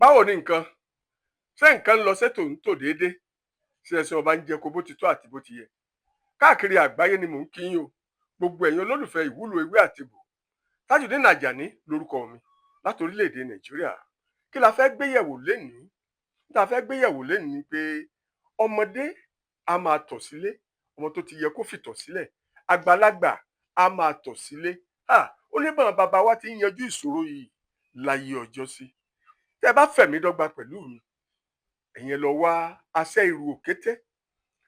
Báwo ni nǹkan? Ṣé nǹkan ń lọ sétò ń tò déédé? Ṣé ẹṣin ọba ń jẹko bó ti tó àti bó ti yẹ? Káàkiri àgbáyé ni mò ń kí yín o, gbogbo ẹ̀yin olólùfẹ́ ìwúlò ewé àtegbò. Tajudeen Ajani lórúkọ mi, láti orílẹ̀-èdè Nàìjíríà. Kí la fẹ́ gbéyẹ̀wò lénìí? Tá a fẹ́ gbéyẹ̀wò lénìí ni pé ọmọdé a máa tọ̀ sílé, ọmọ tó ti yẹ kó fìtọ̀ sílẹ̀, àgbàlagbà a máa tọ̀ sílé. Ó ní báwọn bàbá wa ti ń yanjú ìṣòro yìí láyé ọjọ́sí. Tẹ́ ẹ bá fẹ̀mí dọ́gba pẹ̀lú mi, ẹ̀yin ẹ lọ wá aṣẹ́ ìrù òkété.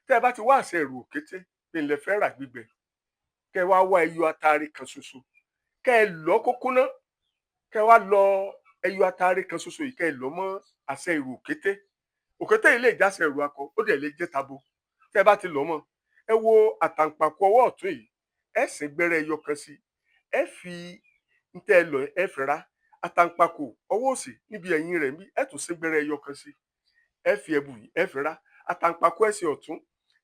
Tẹ́ ẹ bá ti wá aṣẹ́ ìrù òkété pé ńlẹ̀ fẹ́ rà gbígbẹ, kẹ́ ẹ wá wá ẹyọ atare kan ṣoṣo, kẹ́ ẹ lọ́ kó kúnná, kẹ́ ẹ wá lọ ẹyọ atare kan ṣoṣo yìí, kẹ́ ẹ lọ́ mọ́ aṣẹ́ ìrù òkété. Òkété yìí lè jáṣẹ́ ìrù akọ, ó dẹ̀ lè jẹ́ tabo. Tẹ́ ẹ bá ti lọ́ mọ́, ẹ wo àtàǹpàkò ọwọ́ ọ̀tún yìí, ẹ sín gbẹ́rẹ́ ẹyọ kan sí, ẹ fi ntẹ́ ẹ lọ, ẹ fi rá àtàǹpàkò ọwọ́ òsì níbi ẹ̀yìn rẹ̀ níbí, ẹ tún sín gbẹ́rẹ́ ẹyọ kan sí, ẹ fi ẹbù yìí, ẹ fi rá àtàǹpàkò ẹsẹ̀ ọ̀tún,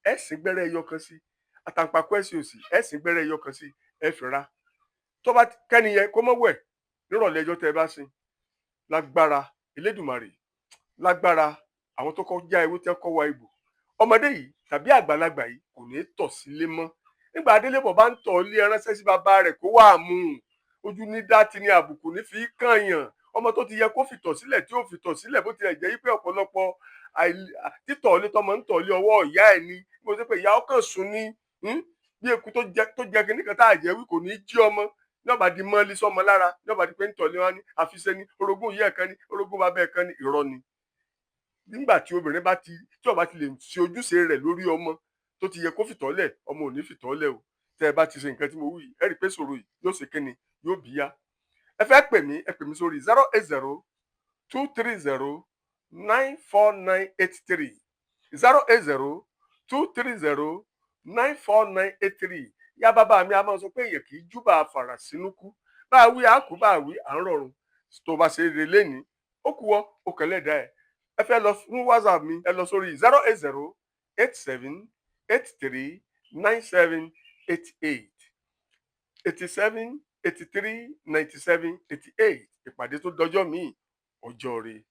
ẹ sín gbẹ́rẹ́ ẹyọ kan sí, àtàǹpàkò ẹsẹ̀ òsì, ẹ sín gbẹ́rẹ́ ẹyọ kan sí, ẹ fi rá. Tó bá kẹ́ni yẹn kó mọ́ wẹ̀ nírọ̀lẹ́ ẹjọ́ tẹ́ ẹ bá sin, lágbára Elédùmarè, lágbára àwọn tó kọ́ já ewé tẹ́ kọ́ wa egbò, ọmọdé yìí tàbí àgbàlagbà yìí kò ní tọ̀ sílé mọ́. Nígbà adélébọ̀ bá ń tọ̀ ilé, ránṣẹ́ sí bàbá rẹ̀ kó wà mú un. Ojú ní dá ti ní àbùkù ní fi kànyàn. Ọmọ tó ti yẹ kó fìtọ̀ sílẹ̀ tí ó fìtọ̀ sílẹ̀, bó tilẹ̀ jẹ́ wípé ọ̀pọ̀lọpọ̀ títọ̀ ilé tọmọ ń tọ̀ ilé ọwọ́ ìyá ẹ̀ ni bó ṣe pé ìyá ọkàn sùn ní bí eku tó jẹ kinní kan tá a jẹ́ wí, kò ní jí ọmọ ní ọba di mọ́lí sọmọ lára, ní ọba di pé ń tọ̀lé wá ní àfiṣe ní orogún ìyá ẹ̀ kan ní orogún bàbá ẹ̀ kan ní. Irọ́ ni. Nígbà tí obìnrin bá ti tí ó bá ti lè ṣe ojúṣe rẹ̀ lórí ọmọ tó ti yẹ kó fìtọ́lẹ̀, ọmọ ò ní fìtọ́lẹ̀ o. Tẹ́ ẹ bá ti ṣe nǹkan tí mo wí yìí, ẹ rí i pé ṣòro yìí yóò ṣe kíni, yóò bí yá. Ẹ fẹ́ pè mí, ẹ pè mí sórí 08023094983, 08023094983. Yá bàbá mi a máa sọ pé èèyàn kì í júbà fàrà sínú kú. Bá a wí, a kú, bá a wí, à ń rọrùn. Tó bá ṣe eré lẹ́ni, ó kú ọ, ó kẹlẹ́ dá ẹ. Ẹ fẹ́ lọ fún WhatsApp mi, ẹ lọ sórí 08087839788, 87839788. Ìpàdé tó dọjọ́ míì, ọjọ́ rẹ̀.